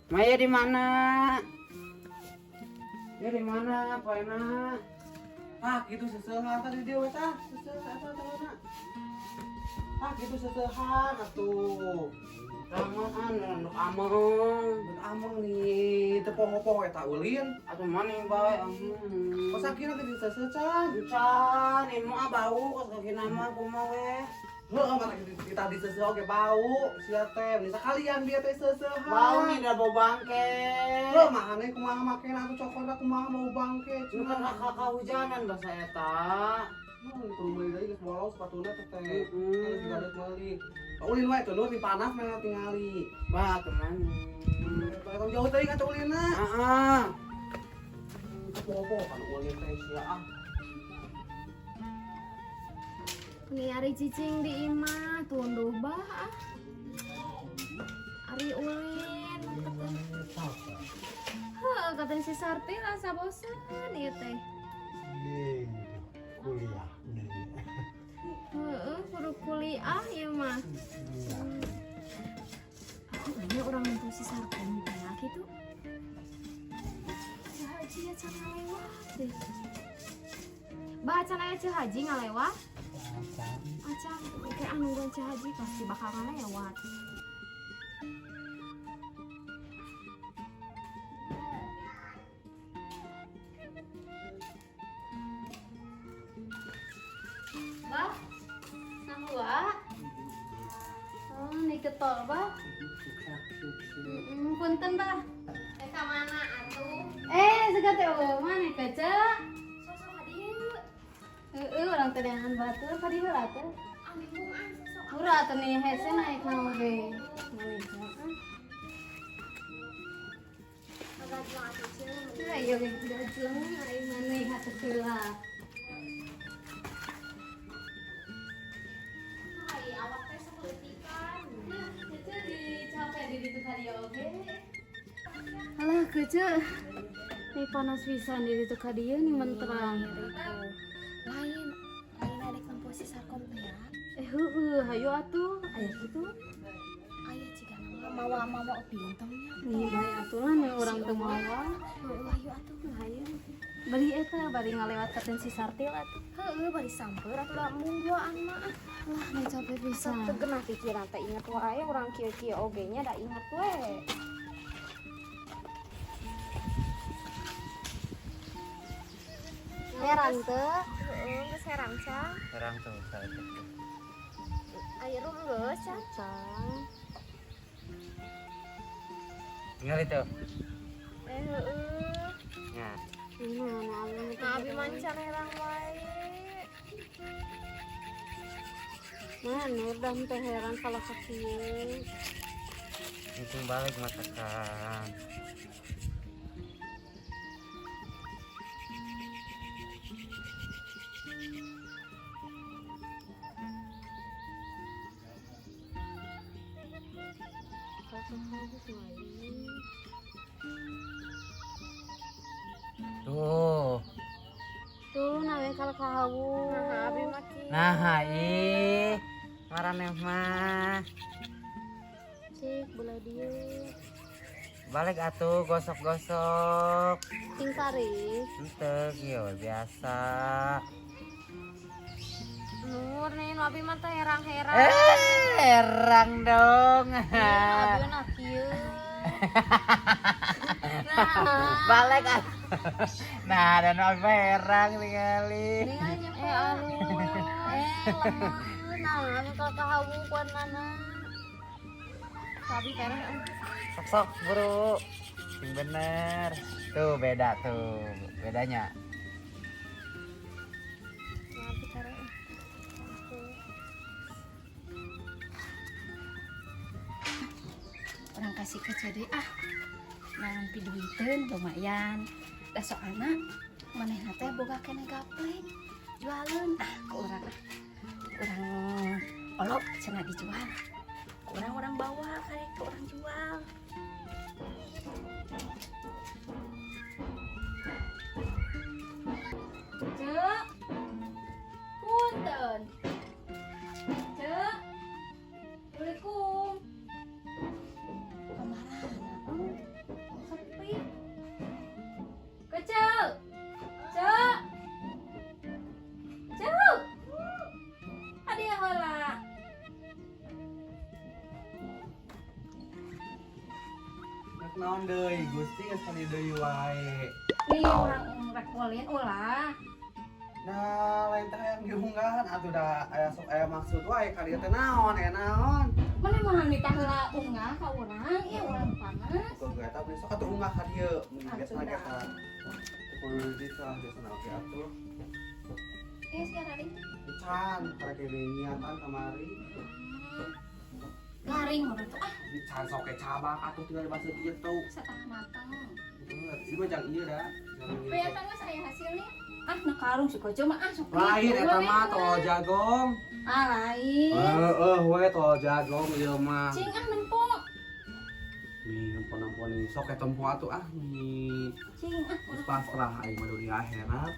Maya di mana? Ya di mana, Poena? Ah, gitu seseuhan tadi dia we tah. Seseuhan eta tanganna. Ah, gitu seseuhan atuh. Ramaan, nu ameng. Mun ameng nih, teu poho-poho eta ulin. Atuh mana bae ameng. Kok sakira teh diseseucan? Encan, ini mah bau kos kaki nama kumaha we. Heuh, mata kita diseseuh oge bau sia teh. Meni sakalian dia teh seseuhan. Bau nih da bau bangke. Heuh, mahane kumaha makena atuh cokorna kumaha bau bangke. Cuma kan kakak hujanan bahasa eta. Heuh, kudu meuli deui geus bolong sepatuna teh teh. Heeh. Geus gadet meuli. Ulin wae tuh nu di panas mana tingali. Bah, teman. Tong jauh teuing atuh ulinna. Heeh. Poho-poho kan ulin teh sia ah. Nih ari cicing di imah tunduh bah ah. Ari ulin heuh kata si Sarti rasa bosan ieu teh. Kuliah nih. Heeh, kudu kuliah ieu mah. Aku ini orang nempo si Sarti teh kitu. Si Haji ya can ngalewat deh. Bah can aya Ceu Haji ngalewat? Acan, kayak anu nungguan Ceu Haji pasti bakal ngalewat. Bah, sama Oh, nih ketol, bah. Punten, bah. Ka mana atuh? Eh, segat teh eueuh mana kaca? Sosok ka dieu. Heeh, urang teh dengan batur ka dieu heula teh. Ambingungan sosok. Murah atuh nih hese naik naon ge. Maneh ah. Ngagajleng atuh ceuk. Nah, iya ge gajleng ai maneh hatuh heula. Ai awak teh sakeulitikan. Nah, kece di capek di ditu ka dieu oge. Alah kece. Nih panas pisan di ditu ka dieu nih menterang. Lain, lain adek nempo si Sarkom teh ya. Eh heueuh, hayu atuh. Aya kitu. Aya cigana mah mawa-mawa bintangnya. Nih bae atuh lah nih urang teu mawa. Heueuh hayu atuh. Hayu. Bari eta bari ngalewat ka si Sartil atuh. Heueuh bari samper atuh da embung duaan mah. Wah, nih capek pisan. Teu genah pikiran teh inget wae urang kieu-kieu oge nya da inget we. Herang teu? Heeh, geus herang cang. Herang tuh saya teh. Air geus cang. Cang. Tinggal itu. Eh heueuh. Ya. Nah, Nah, abi mancan herang wae. Mana udah teh heran kalau kieu. Hitung balik masakan. Tuh. Tuh, nawe kalau kahawu. Nah, abi mah kieu. Nah, ih. Maraneh mah. Cik, belah dieu. Balik atuh gosok-gosok. Ting tarik. Henteu kieu biasa. Nur nih, nu abi mah teh herang-herang. Eh, herang dong. Abi mah kieu. Nah, Balik atuh. Nah, dan abi mah herang tingali. ningali eh alus. Eh, lemah. Nah, abi kalau kahawu kuat mana? Abi tereh euy. Sok-sok bro. Sing bener. Tuh beda tuh, bedanya. Abi tereh. Orang kasih ke CD ah naon piduiteun lumayan da soalna manehna teh boga keneh gaplek jualeun ah ke urang ah urang olok cenah dijual ke urang bawa kali ke urang jual. Cek, punten. Cek, Assalamualaikum. Kamarana? Naon deui Gusti geus kali deui wae. Nih urang rek ulin ulah. Nah, lain teh hayang diunggahan atuh da aya sok aya maksud wae ka dieu teh naon aya naon. Mana mah nitah heula unggah ka urang, ieu urang panas. Kok eta beli sok atuh unggah ka dieu. Mun biasana Atuh ge dah. tah. Kudu di tah biasana oge atuh. Eh sekarang Can, karek niatan kamari. garing urang tuh ah Can sok ke cabang atuh tinggal dibasuh kitu. setengah matang. Heeh, ieu mah jang ieu da. Jang ieu. Kelihatan geus aya hasilnya. Ah, na karung si koco mah ah sok. Lain eta mah tol jagong. Ah, lain. Heeh, we tol jagong ieu mah. Cing ah nempo. Nih, nempon-nempon nih sok ke tempo atuh ah nih. Cing ah Geus pasrah aing mah dunia akhirat.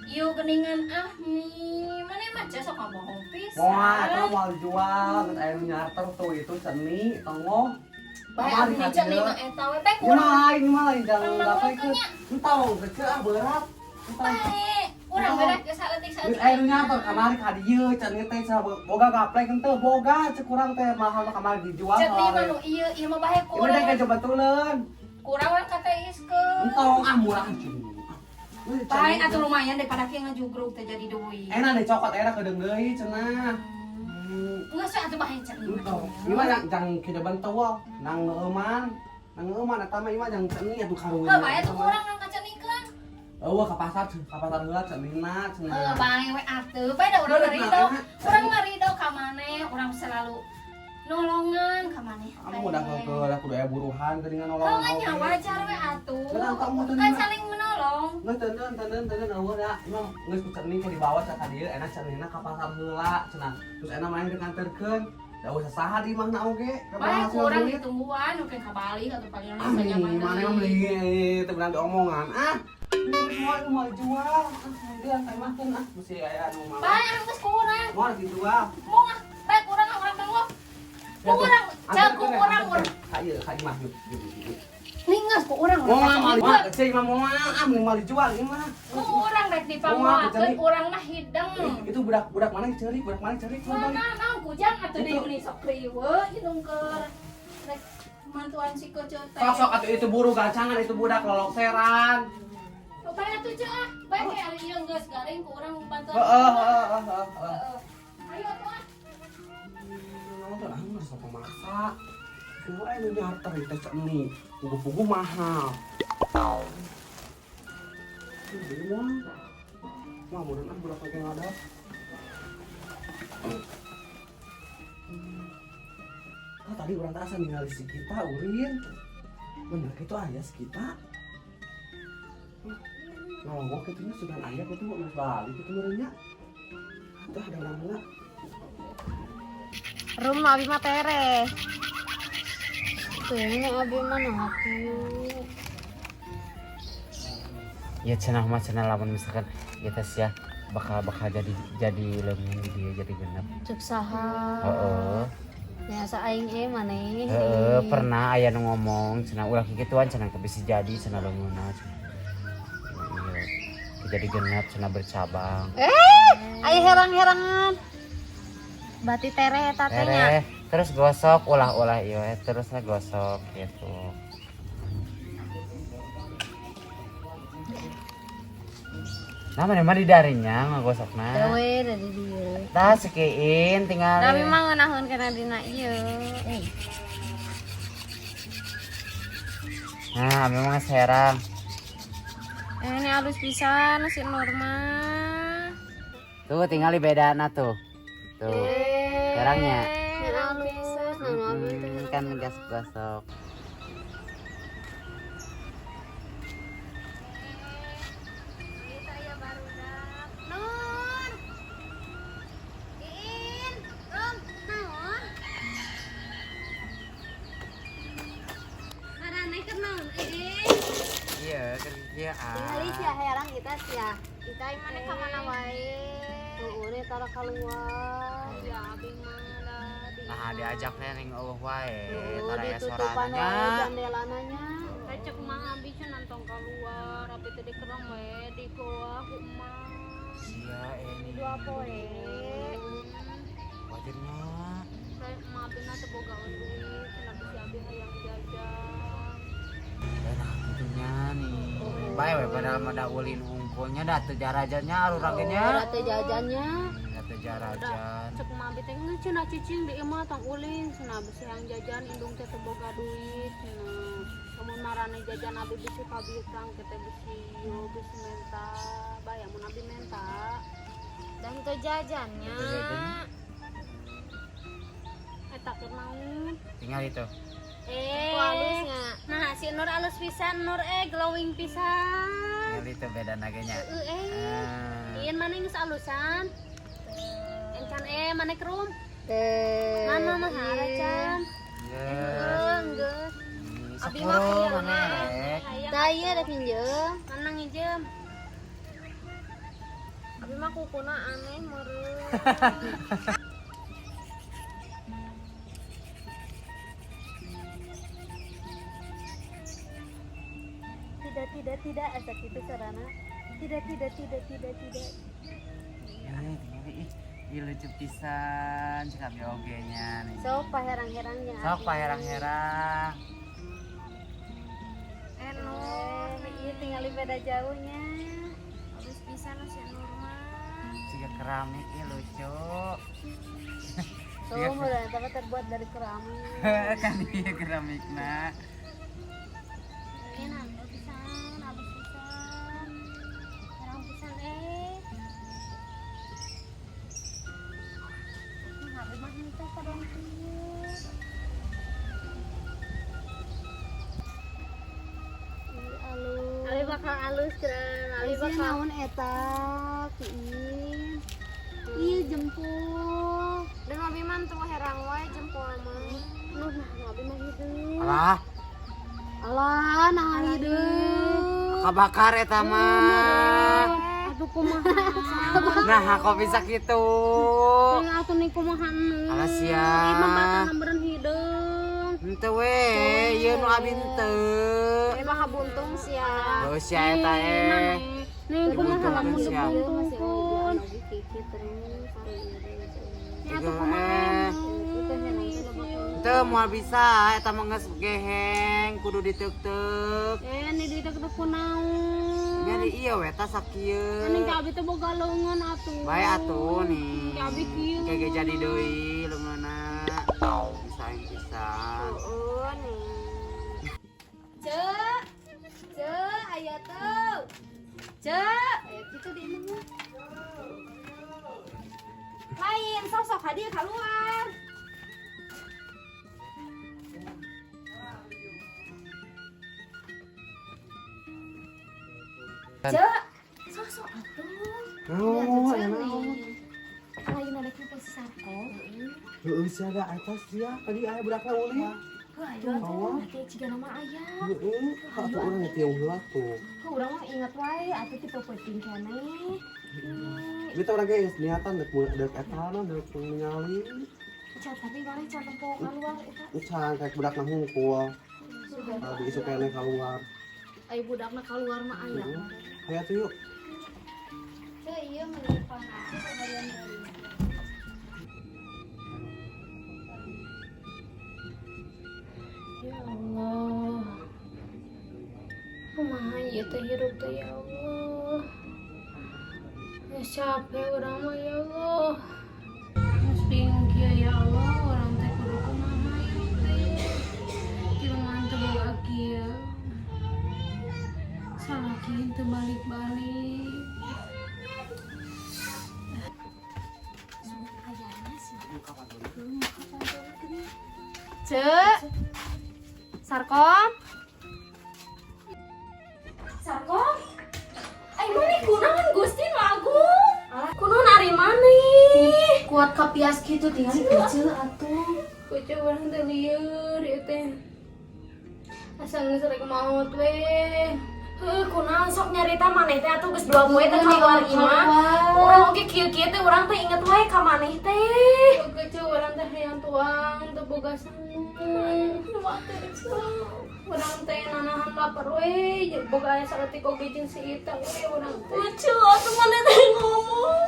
Ieu geningan ah nih. Mana mah sok ngabohong pisan. Moal eta moal dijual, geus aya nu nyarter tuh itu ceni tongoh. Bae atuh nih ceni mah eta we teh Ieu mah kurang. lain, ieu mah lain jangan Kurang gaplek. Entong kecil ah berat. Entong. Bae, urang berat geus saeutik-saeutik. Geus aya nu nyarter kamari ka dieu ceni teh boga gaplek henteu boga cek urang teh mahal mah kamari dijual. Ceni mah nu ieu, ieu mah bae Ieu mah kurang. teh kebetulan. Kurang urang kateiskeun. Entong ah murah cing. Bae atuh lumayan daripada kieu ngajugrug teh jadi duit. Enak deh cokot enak kedeung deui cenah. Geus we atuh bae ceni. Entong. Ieu mah jang kejeban teu nang neuman. Nang neuman eta mah ieu mah jang ceni atuh karunya. Heuh bae atuh kurang nang kacenikeun. Eueuh ka pasar heula cenina cenah. Heuh bae we atuh. Bae da urang ngarido. Urang ngarido ka maneh, urang selalu nolongan ka maneh. Kamu udah ke kudu aya buruhan geuningan nolong. Heuh nya wajar we atuh. Kan saling menolong. Geus teundeun teundeun teundeun eueuh da. Imah geus ku ceni ku dibawa ca ka dieu enak cenina ka pasar heula cenah. Terus enak main dikanterkeun. Da eueuh saha di imahna oge. Bae kurang ditungguan oke ka Bali atuh paling Ah, mana yang beli teu beunang diomongan. Ah, ini semua mau dijual. Ah, dia teh ah mesti aya anu mah. Bae anu geus kurang. Mau dijual. Mau ah, bae kurang ah urang mah. Kurang, jago kurang urang. Ka ieu ka imah yuk. Nih geus ku urang. Mau mah dijual, cing mah mau ah mau dijual ieu mah. Ku urang rek dipamoakeun urang mah hideng. Itu budak-budak mana ceurik, budak mana ceurik coba. Mana naon kujang atuh deui meni sok riweuh indung keur rek mantuan si keceu teh. Sok-sok atuh itu buru gancangan itu budak lolokseran. Bae atuh ceu ah, bae we ari ieu geus garing ku urang bantuan. Heeh heeh heeh. Ayo atuh ah. Naon ah geus sok maksa. Kudu aya nu nyarter teh ceni, pugu-pugu mahal. Ini mah. Mah mudah ah budak lagi ngadap. Ah, tadi orang tak asa ningali si kita urin. Bener gitu aya si kita. Ngomong kitunya sudah aya kitu geus balik kitu meureunnya. Atuh ada urang heula. Rum abi mah tereh. Tuh ini abi mah nah atuh. Ya cenah mah cenah lamun misalkan kita sih ya bakal jadi leungeun di dia jadi genep. Cek saha. Heeh. Biasa aing maneh. Heeh, pernah aya nu ngomong cenah ulah kikituan cenah bisa jadi cenah leungeunna cenah. Iya. Jadi genep cenah bercabang. Aya herang-herangan. Berarti tereh eta teh nya. Tereh, terus gosok ulah-ulah ieu terusnya gosok gitu. Nah, mana mah di darinya ngagosokna. Teu we dari dieu. Tah sekiin tinggal. Tapi mah ngeunaheun kana dina ieu. Nah, memang serang. Ini halus pisan si Nur mah. Tuh tinggal di bedana tuh. Tuh. Serangnya. Ini halus, nah Kan gas-gosok. Nur. Iin, Rum, naon? Marane keur naon, Iin? Iya, kerja. Tingali sia herang kita sia. Kita mana ka mana wae. Heueuh tara keluar. Ya abi mah da di. Nah, diajak ning eueuh wae, Heueuh, tara aya ditutupan wae sorananya. jandelana nya. Cek mah abi cenah tong keluar, abi teh dikerem we di goa ku emak. Sia ini. Dua poe. Wajarnya. Saya emak abi na teu boga duit. Bae we padahal mah da ulin hungkulnya da teu jarajannya arurang ge nya. Oh, teu jajannya. Da teu jarajan. Cek mah abi teh geus cenah cicing di imah tong ulin cenah bisi hayang jajan indung teh teu boga duit cenah. Lamun marane jajan abi bisi kabiutang teh bisi yo bisi menta. Bae mun abi menta. Dan teu jajannya. Teu jajannya. Eta keur naon? Tinggal itu. Eh, Ku alusnya. Nah, si Nur alus pisan, Nur glowing pisan. Tinggal itu beda nagenya. Heeh, eh. Ah. Ieu mana geus alusan? Encan mana kerum? Teh. Mana mah haracan? Geus. Geus. Abi mah Sepuluh hayang mana rek? Tah ieu rek minjem. Mana ngijem? Abi mah kukuna aneh meureun. Tidak, tidak, tidak, asa kitu sarana. Tidak, tidak, tidak, tidak, tidak. Ini tinggal ih. Ih lucu pisan cek abi oge nya nih. Sok paherang-herang jeung Sok paherang-herang. Nur, Ieu tinggal beda jauhnya. alus pisan si Nur mah. Siga keramik ih lucu. Tuh, meureun eta mah terbuat dari keramik. Kan iya keramikna. Ini nambah pisan, alus pisan. Herang pisan eh. Nah, abi mah henteu kadang kieu. Ih, alus. Abi bakal alus keren, abi Ih, bakal naon eta? Kiin. Ih, jempol. Dan abi mah teu herang wae jempol mah. Nuh, nah, abi mah hideung. Alah, Alah, nah hideung. kabakar eta mah. Aduh kumaha. Nah, kok bisa gitu? Nih atuh nih kumaha nu. Alah sia. Ieu mah batang beureun hideung. Henteu we, ieu nu abi henteu. Abi mah kabuntung sia. Heuh sia eta eh. Nih kumaha lamun Dibuntung sia. dibuntung. Kiki terus. Nih atuh kumaha. Eh. Henteu moal bisa eta mah geus geheng kudu diteuk-teuk. Eh, nih duit teh kunaon. Nya di ieu we tah sakieu. Nih ka abi teh boga leungeun atuh. Bae atuh nih. Ka abi kieu. Kayak ge jadi deui leungeunna. Pisahin pisan. Heeh nih. Cek. Cek, aya teu. Cek, aya kitu di imah mah. Lain sosok hadir keluar. Cek. Sosok atuh. Oh, enak. Lain ada kitu si Sarko. Heeh, sia da atas sia tadi aya budakna ulin. Heuh, ayo atuh, nanti ciga nama aya. Heeh, atuh urang teh tiung heula tuh. Heuh, urang mah inget wae atuh ti peuting keneh. Ini teh urang ge geus niatan dek dek eta na dek ningali. Can, tapi mana can tempo keluar eta. Encan kayak budakna hungkul. Abi isu keneh keluar. Ai budakna keluar mah aya. Heeh. Hayo atuh yuk. Cek, ieu menyimpan aku kebagian dari. Ya Allah. Kumaha ieu teh hirup teh ya Allah. Geus capek urang mah ya Allah. Geus bingung kieu ya Allah, urang teh kudu kumaha ieu teh. Jelema teu boga kieu. Salaki teu balik-balik. Cek. Sarkom. Sarkom. Ai maneh kunaon Gusti nu agung? Kunaon ari maneh? Kuat kapias kitu tinggal kecil atuh. Kucu urang teh lieur ieu teh. Asa geus rek maot we. Heuh, kunaon sok nyarita maneh teh atuh geus dua poe teh keluar imah. Urang oge kieu-kieu teh urang teh inget wae ka maneh teh. Kucu urang teh hayang tuang teu boga sangu. Urang teh nanahan lapar we, boga aya saeutik oge jeung si Ita we urang teh. Lucu atuh maneh teh ngomong.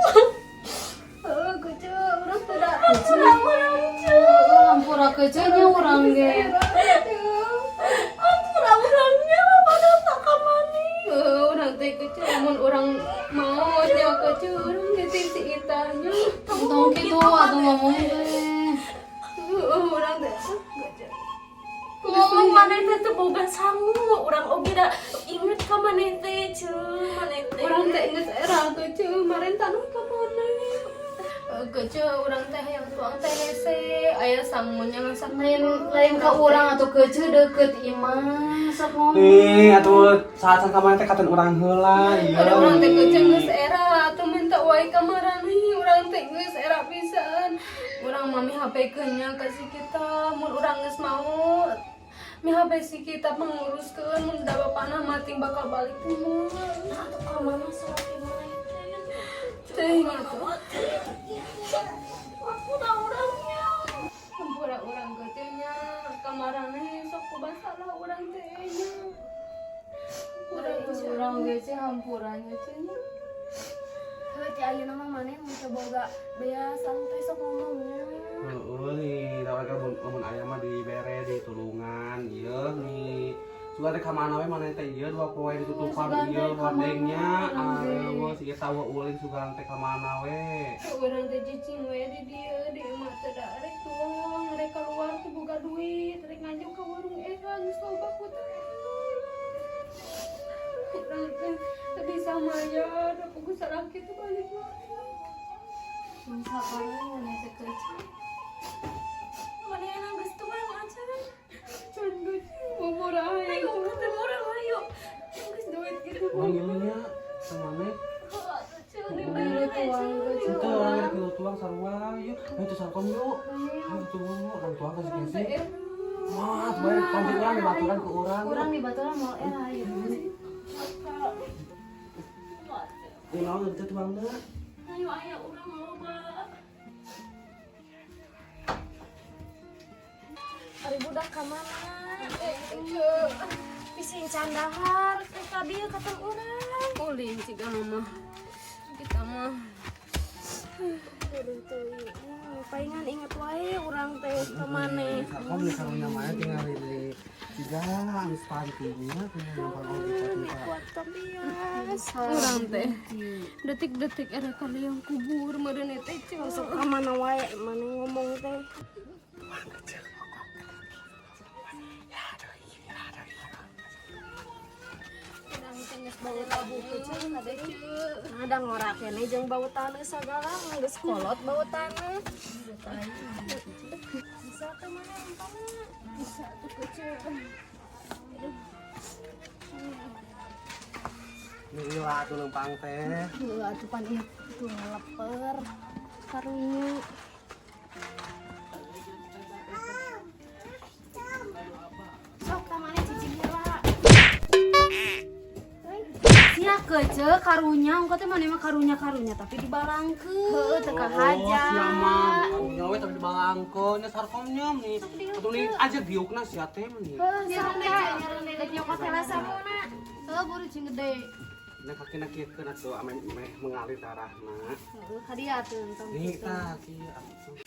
Heuh, kucu urang teh da Urang cu. Ampura keceu nya urang ge. Ampura urangnya apa dosa ka maneh. Heuh, teh kecil mun urang mau nya kecil urang nitip si Itanya. Tong kitu atuh ngomong teh. Urang teh Ngomong maneh teh teu boga sangu, urang oge da inget ka maneh teh, Ceu, maneh teh. Urang teh geus era kecil maren tanah ka maneh. Kecil urang teh yang tuang teh hese aya sangunya ngasak. Lain lain ka urang atuh keceu deukeut imah sok ngomong. Nih, atuh saat ka maneh teh katen urang heula ieu. Ada urang teh kecil geus era atuh minta wae ka maraneh urang teh geus era pisan. Urang mah HP nya ka si kita mun urang geus mau mi HP si kita menguruskeun mun da bapana mati bakal balik teh moal. Nah, atuh ka mana surat maneh teh? Teh gitu. Aku dah urangnya. Hampura urang kecilnya kamarane sok kubasalah urang teh nya. Urang urang ge sih hampuranya cenah. Heuh, ti ayeuna mah maneh mun teu boga bea sangu teh sok ngomongnya. Heeh nih, da warga mun aya mah dibere ditulungan ieu nih. Sugan teh ka mana we maneh teh ieu 2 poe ditutupan ieu gordengnya. Aduh, si eta we ulin sugan teh ka mana we. Urang teh cicing we di dieu di imah teh da rek tuang rek keluar teh boga duit rek nganjuk ka warung era geus loba hutang. Urang teh teu bisa mayar da puguh salaki teh balik wae. Sabar maneh teh keceu. Maneh geus tuang acan. Can geus murah. Ayo ketemu urang ayo. Geus duit gitu. Urang ieu nya ka maneh. Ceu, Tuang kecil. Itu urang rek milu tuang sarua ieu. Ayo tuh sarkom yuk. Ayo tuang urang tuang ka si Kesi. Wah, tuh bae panti urang dibaturan ku urang. Urang dibaturan moal era ieu. Kunaon teh tuangna? Ayo ayo urang loba. Ari budak ka mana? Bisi can dahar teh tadi katem urang. Ulin ciga mah. Kita mah Aduh teuing. Palingan inget wae urang teh ka maneh. Sarkom beli karunya mah tinggal beli tiga geus pantinya tinggal nempel oge Kuat bias. Urang teh detik-detik era kali yang kubur meureun teh ceu. Sok ka mana wae maneh ngomong teh. Urang teh geus bau tabu kecil kade ceu. Ada ngora keneh jeung bau taneuh sagala geus kolot bau taneuh. Bisa teh maneh rempana? Bisa tuh kecil. Nih lah tuh lempang teh. Heuh atuh pan ieu tuh ngaleper. Karunya. Sok ka maneh cicing heula. Sia kece karunya engko teh maneh mah karunya-karunya tapi dibalangkeun. Heueuh teu kahaja. Oh, sia mah karunya we tapi dibalangkeun nya sarkomnya nih. Atuh nih aja diukna sia teh mah nih. Heuh sok teh. Rek nyokot heula sanguna. Heuh buru cing gede. Nah kakina kieukeun atuh ame meh mengalir darahna. Heuh ka dieu atuh entong Nih kitu. tah kieu atuh.